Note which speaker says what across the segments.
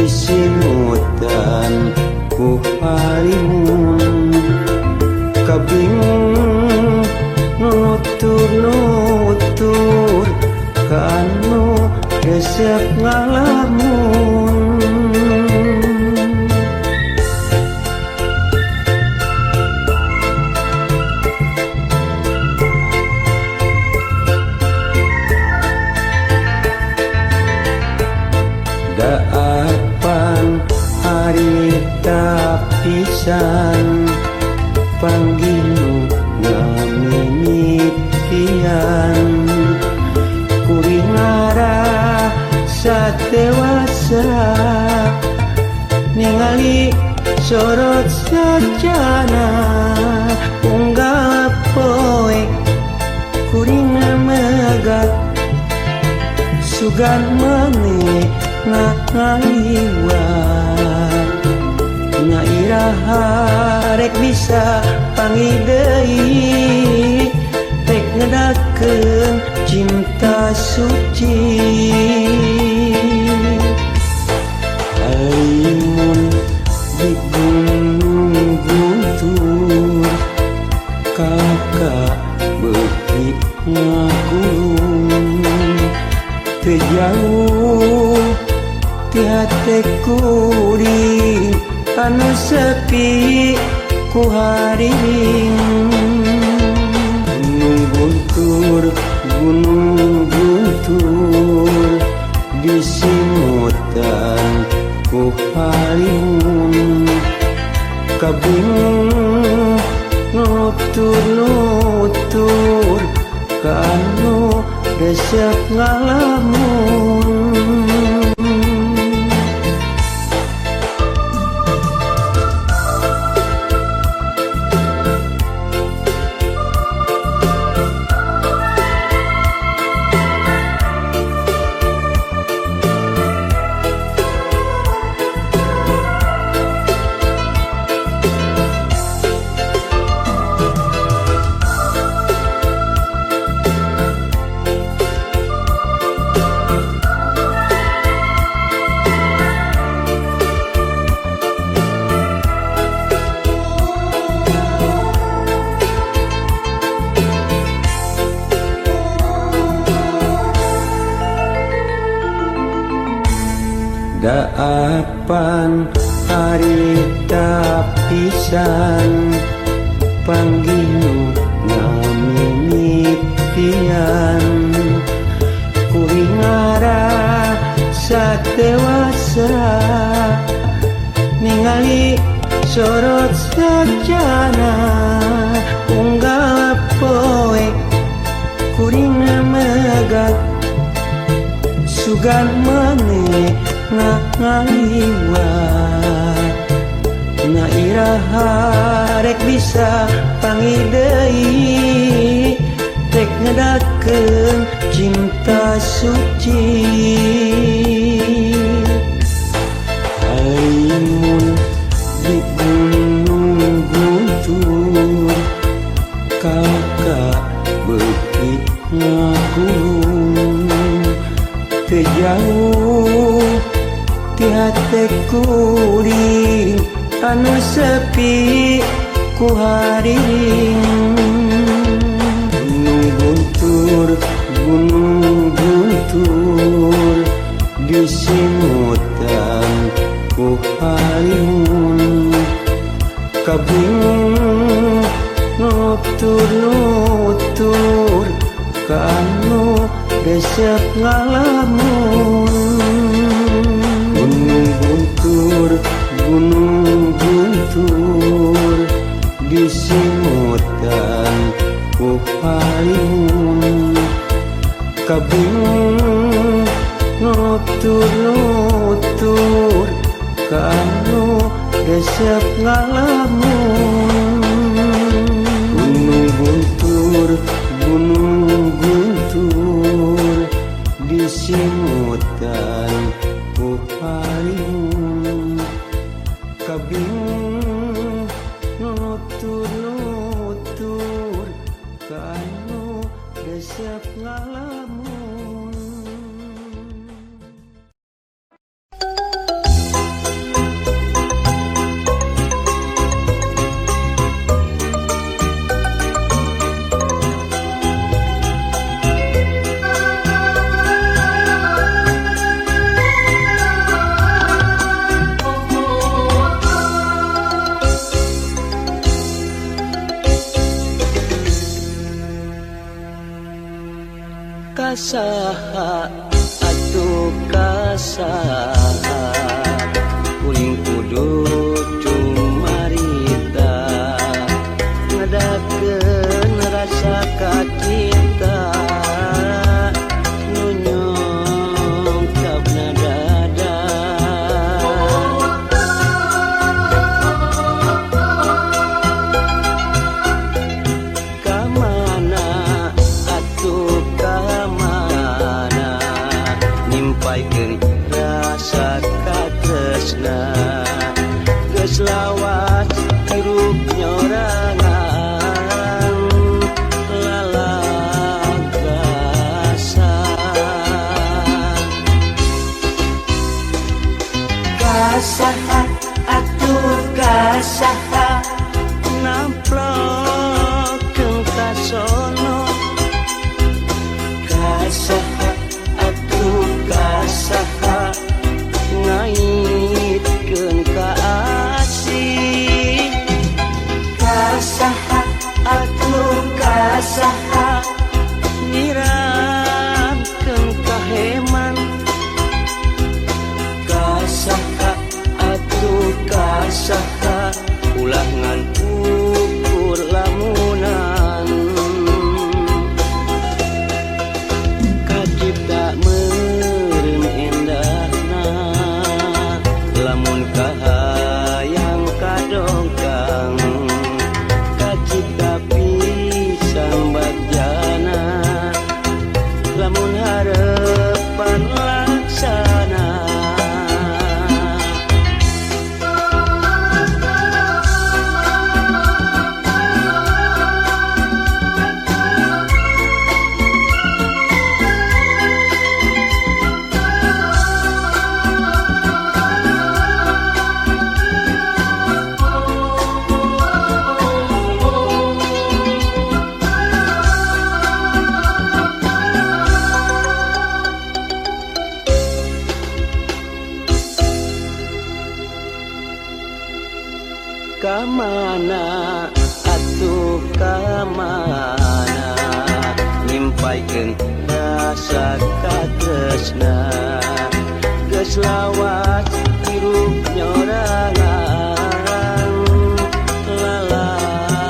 Speaker 1: Disimutan ku halimun kabingung nutur-nutur kanu resep ngalamun. Daapan harita pisan panggilu ngamimitian kuring ngarasa dewasa ningali sorot sajana unggal poe kuring megat sugan maneh ngaliwat nya iraha rek bisa panggih deui rek ngedakeun cinta suci. Halimun di Gunung Guntur kakak beuki ngakulung teu jauh ti hate kuring anu sepi ku hariring. Gunung Guntur, Gunung Guntur disimutan ku halimun kabingung nutur-nutur kanu resep ngalamun. Daapan harita pisan panggilu ngamimitian kuring ngarasa dewasa ningali sorot sajana unggal poe kuring megat sugan maneh ngaliwat nya iraha rek bisa panggih deui rek ngedakeun cinta suci. Halimun di Gunung Guntur kakak beuki ngakulung teu jauh ti hate kuring anu sepi ku hariring. Gunung Guntur, Gunung Guntur disimutan ku halimun kabingung nutur-nutur kanu resep ngalamun. Gunung Guntur, Gunung Guntur disimutan ku halimun kabingung nutur-nutur kanu resep ngalamun. Gunung Guntur, Gunung Guntur disimutan ku halimun kabingung nutur-nutur kanu resep ngalamun. Kasaha atuh kasaha kuring kudu cumarita ngadakeun rasa kacinta nu nyongkapna dada. Kamana atuh kamana nimpaikeun rasa katresna geus lawas hirup nyorangan lalagasan. Kasaha atuh kasaha namplokeun kasono. Kasaha atuh kasaha ngaitkeun ka asih. Kasaha atuh kasaha nyiramkeun kaheman. Kasaha atuh kasaha ulah ngan ukur lamunan. Kacipta meureun endahna lamun kahayang kadongkang. Kacipta pisan bagjana lamun harepan laksana. Kamana atuh kamana nimpaikeun rasa katresna geus lawas hirup nyorangan lalagasan.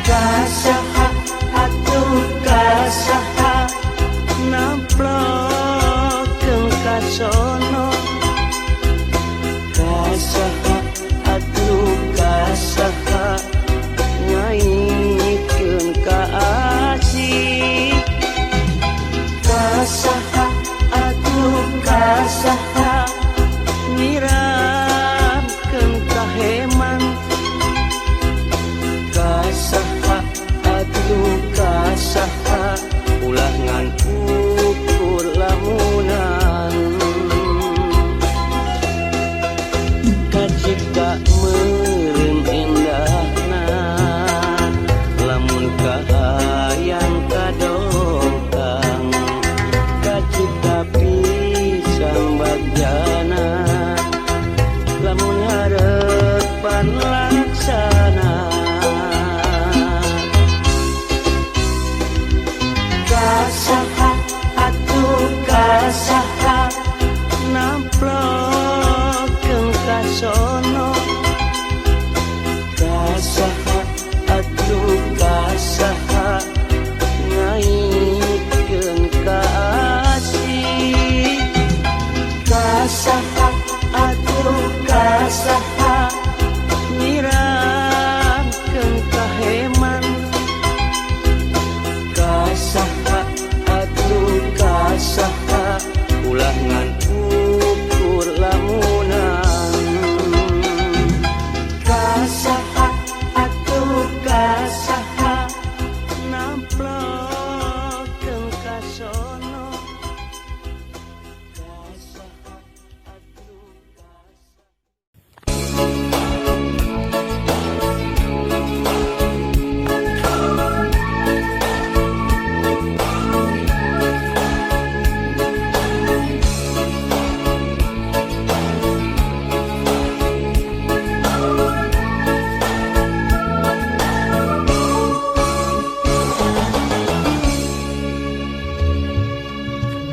Speaker 1: Kasaha atuh kasaha namplokeun kasono. Kasaha atuh kasaha ngaitkeun ka asih.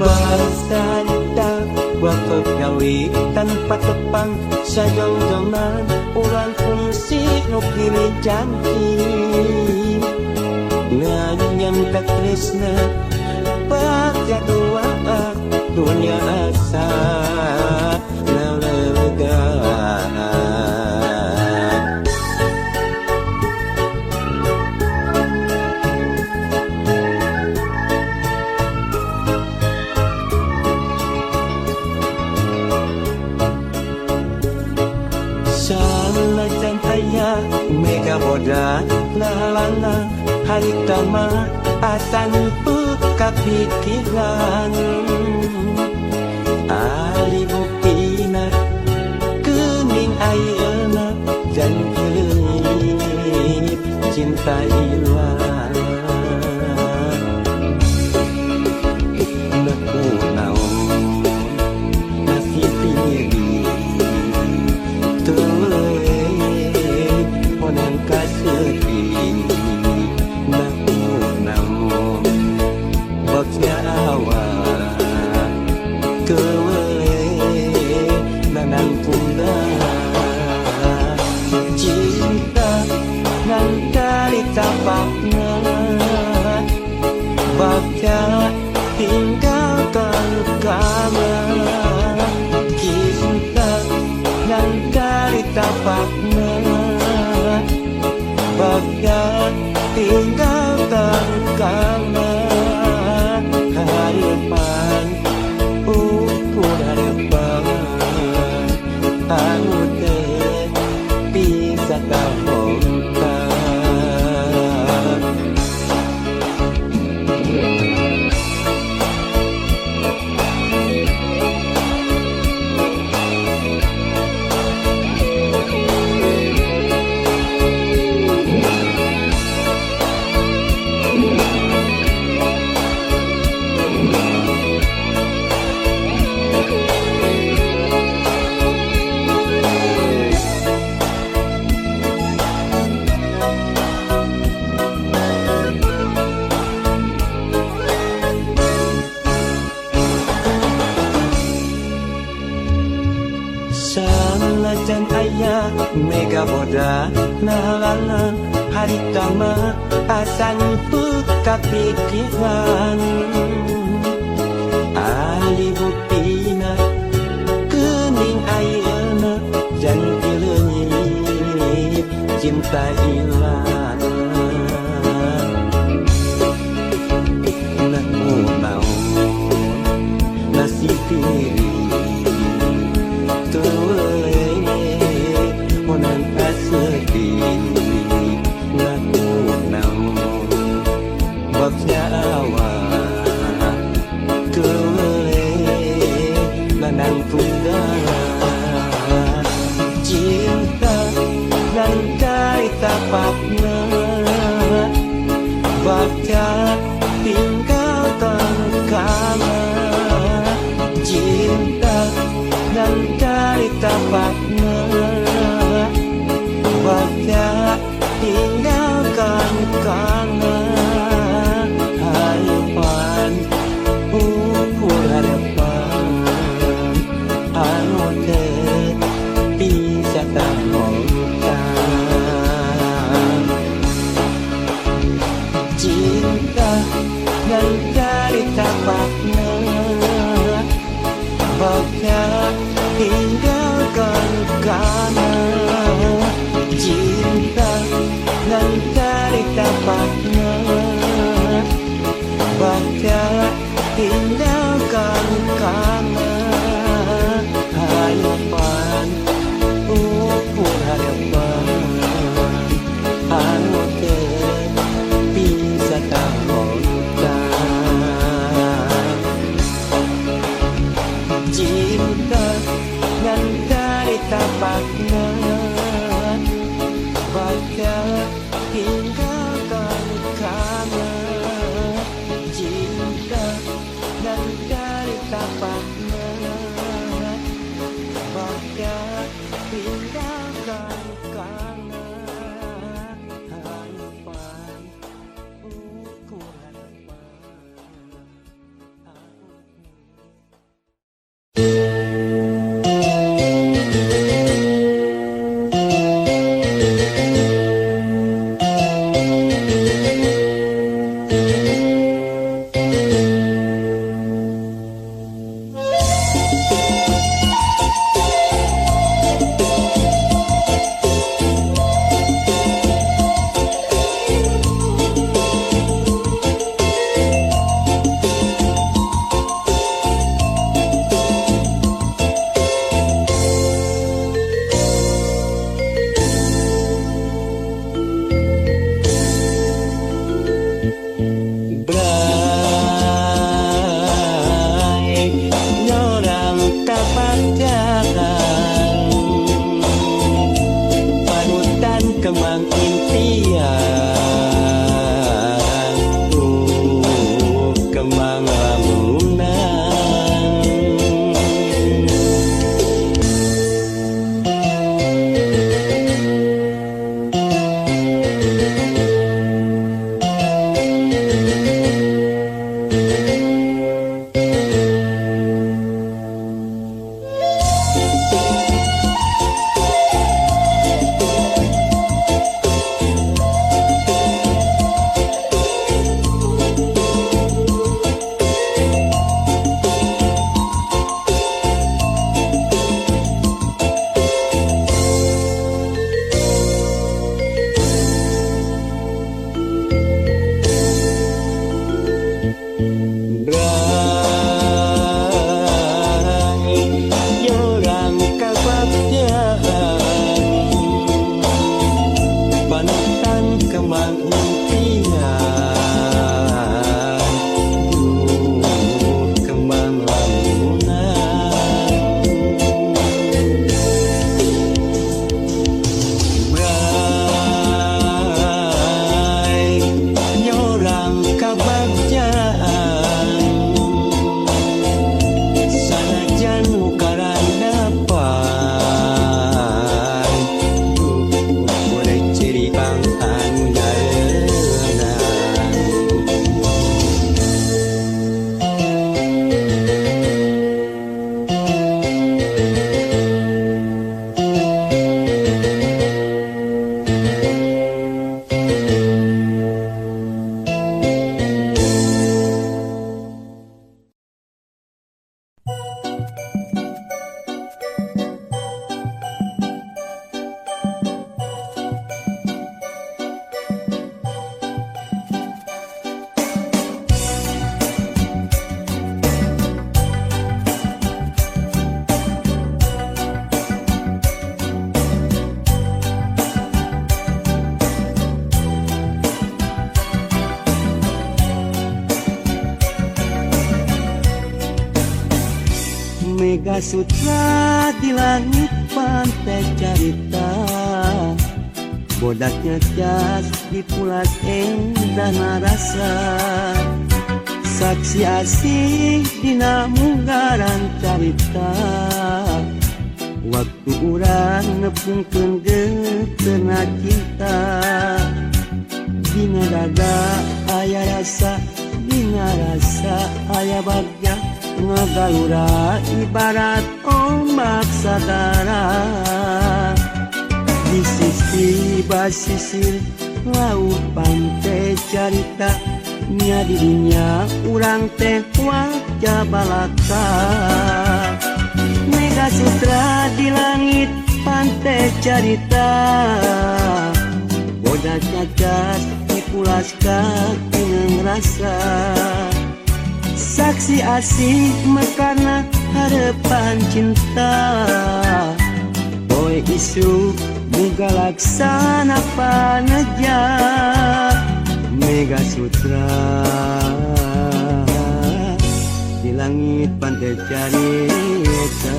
Speaker 1: Basta waktu gawe tanpa tepang sajongjongan urang fungsi nu pilih janji nganyam katresna baca doa dunia asa lega. Sanajan aya mega boda lalana harita mah asan kapikiran ali buktina kening ayeuna dan keleungit cinta ilang naku naon masih tinggi onang kasepi naku naon bakya awak kewe nanang tunda cinta nang dari tapakna bakya tinggalkan kama cinta nang dari tapakna bakya tinggalkan kama harapan ukur harapan anu teu bisa kabongkar. Sanajan aya mega boda nalana harita mah asan kapikiran ali buktina kening ayeuna janji leungit cinta ilang naku naon nasib diri onang kasepi naku naon bakya awak kewe lanang tunda cinta nang dari tapakna bakya tinggalkan kama cinta nang dari tapakna bakya tinggalkan kana harapan ukur harapan anu teu bisa kabongkar cinta nang dari tapakna bakya tinggalkan kana cinta nang dari tapakna bakya tinggalkan kana harapan ukur harapan anu teu bisa kabongkar cinta nang dari tapakna bakya tinggalkan kana cinta nang dari tapakna bakya tinggalkan kana harapan ukur harapan. lamunan. Mega Sutra di langit pantai carita, bodaknya jas dipulas endah narasa. Saksi asih dina munggaran carita, waktu urang nepungkeun geutena cinta. Dina dada aya rasa, dina rasa aya bagja, ngagalura ibarat ombak sagara. Di sisi basisir laut pantai carita, nya dirinya urang teh wajah balaka. Mega Sutra di langit pantai carita, bodak cacat dipulas kaki ngerasa. Saksi asih mekarna harapan cinta, boy isu muga laksana paneja. Mega Sutra di langit pantai carita.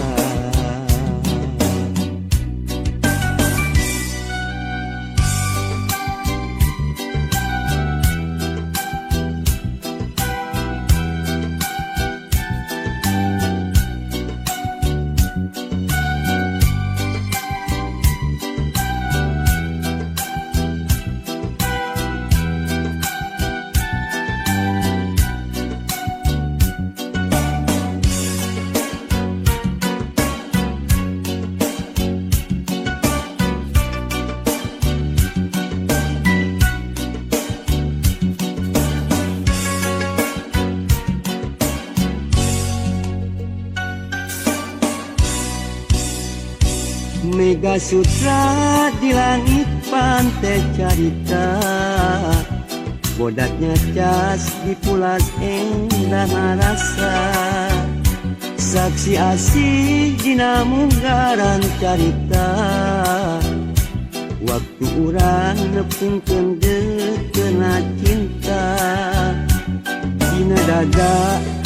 Speaker 1: Mega Sutra di langit pantai carita, bodaknya cas dipulas endah rasa. Saksi asih dina munggaran carita, waktu urang nepungkeun geutena cinta. Dina dada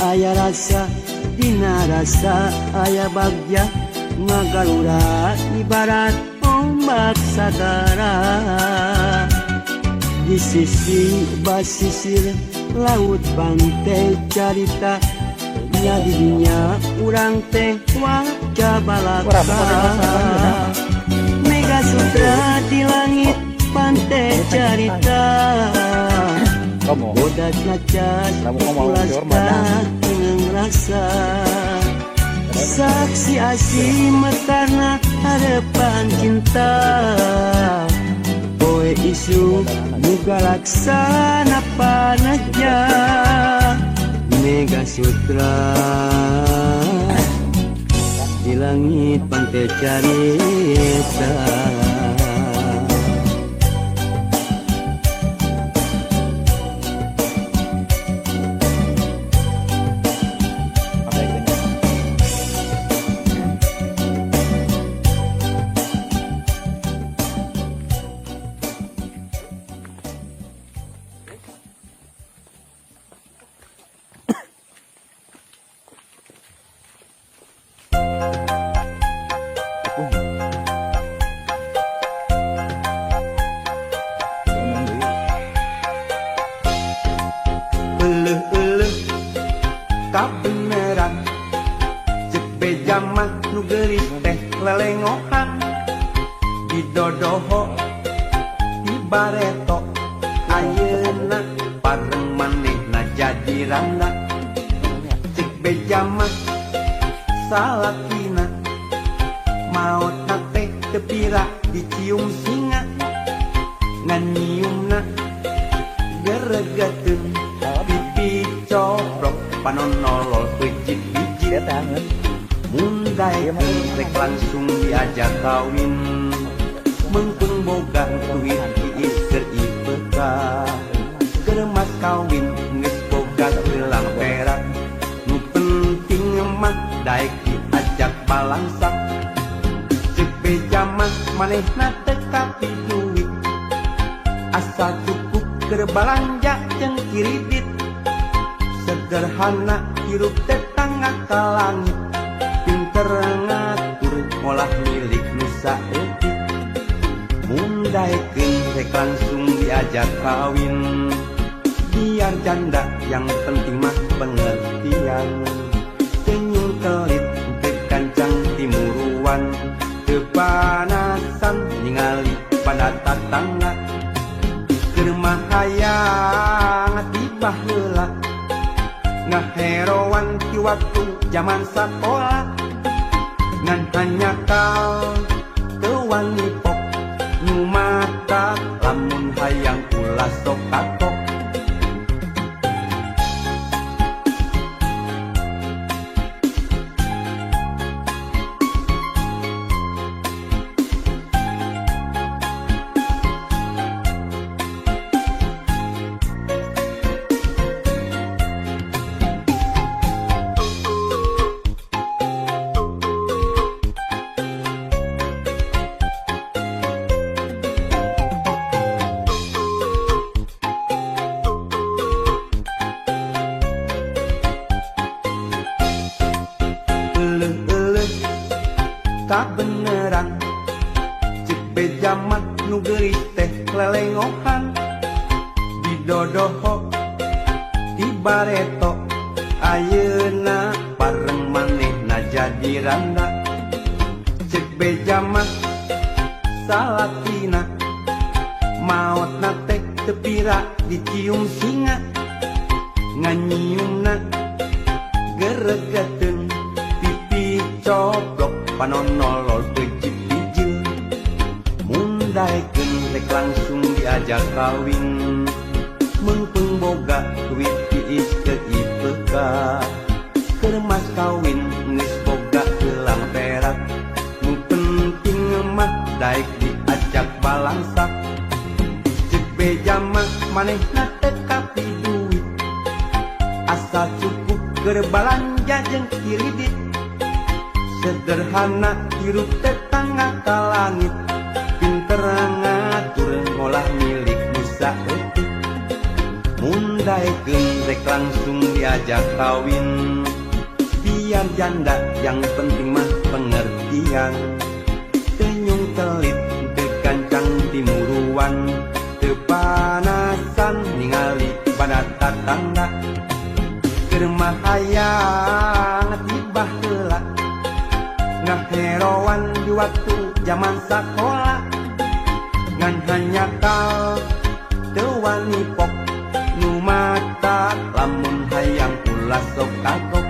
Speaker 1: aya rasa, dina rasa aya bagja, ngagalura ibarat ombak sagara. Di sisi basisir laut pantai carita nya didinya urang teh waca balaka. Mega Sutra di langit pantai carita. Bodak kaca ulas rasa saksi asih mekarna harapan cinta. Poe isu muga laksana panahnya. Mega Sutra di langit pantai carita. Euleuh-euleuh kabeneran cek beja mah nu geulis teh lelengohan didodoho di bareto ayeuna pareng manehna jadi randa. Cek beja mah salakina maotna teh teu pira dicium singa ngan nyiumna geregeteun pipi coplok panon nolol peucit biji. Mun daekeun rek langsung diajak kawin meungpeung boga duit iis keur IPK keur mas kawin geus boga gelang perak nu penting mah daek diajak balangsak. Cek beja mah manehna teu kapi duit asal cukup keur balanja jeung kiridit. Sederhana hirup tetangga ka langit pinter ngatur ngolah milik nu saeutik. Mun daekeun rek langsung diajak kawin biar janda yang penting mah pengertian. Senyum kelit teu kancang timuruan teu panasan ningali pada tatangga keur mah hayang tiba heula ngaheroan ti waktu jaman sakola ngan hanyakal teu wani pok nyumata lamun hayang ulah sok katok. Euleuh-euleuh kabeneran cek beja mah nu geulis teh lelengohan didodoho di bareto ayeuna pareng manehna jadi randa. Cek beja mah salakina maotna teh teu pira dicium singa ngan nyiumna geregeteun pipi coplok panon nolol peucit bijil. Mun daekeun rek langsung diajak kawin meungpeung boga duit iis keur IPK keur mas kawin geus boga gelang perak nu penting mah daek diajak balangsak. Cek beja mah manehna teu kapi duit asal cukup keur balanja jeung kiridit. Sederhana hirup tetangga ka langit pinter ngatur ngolah milik nu saeutik. Mun daekeun rek langsung diajak kawin biar janda yang penting mah pengertian. Tenyung kelit teu gancang timuruan teu panas. tatangga keur mah hayang tibah heula ngaheroan di waktu zaman sakola ngan hanyakal teu wani pok nu mata lamun hayang ulah sok kagok.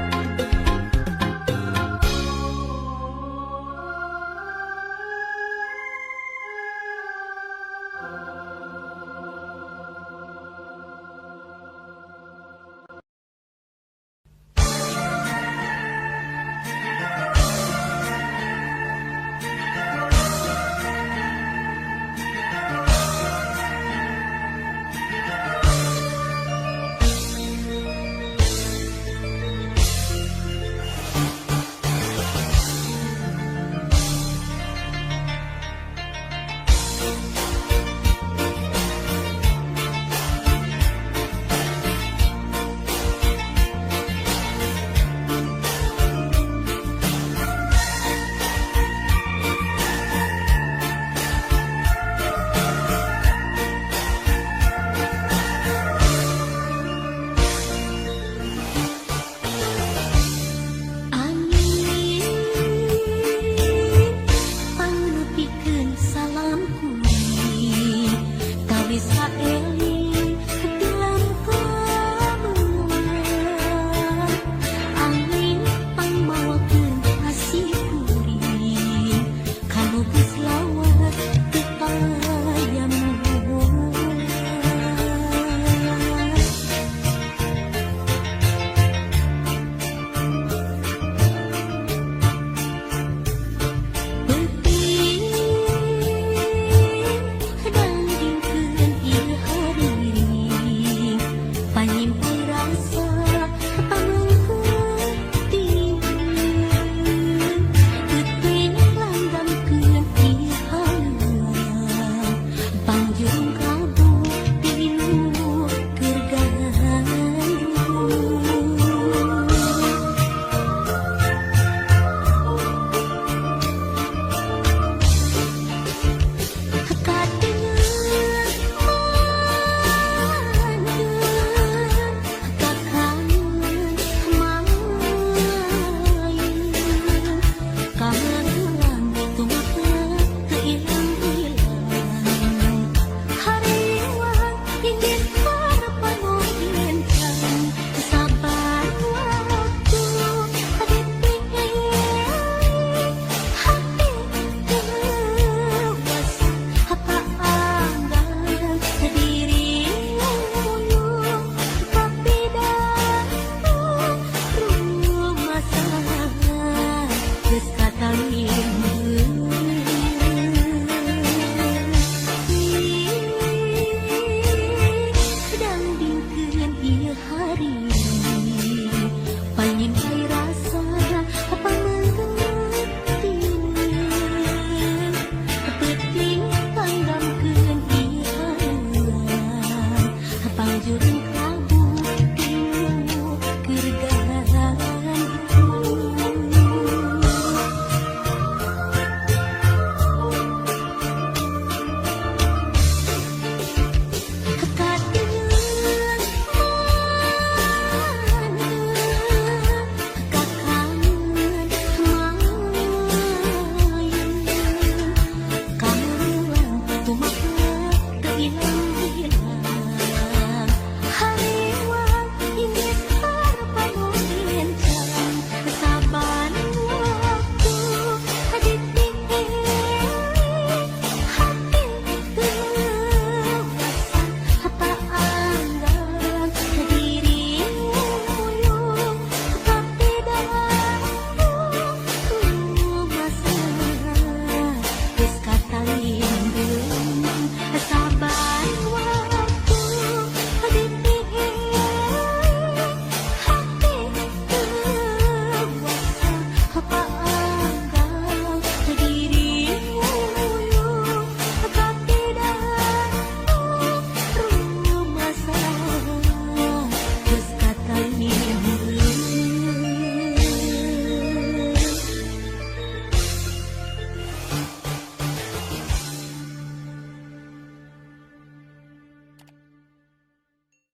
Speaker 2: Hari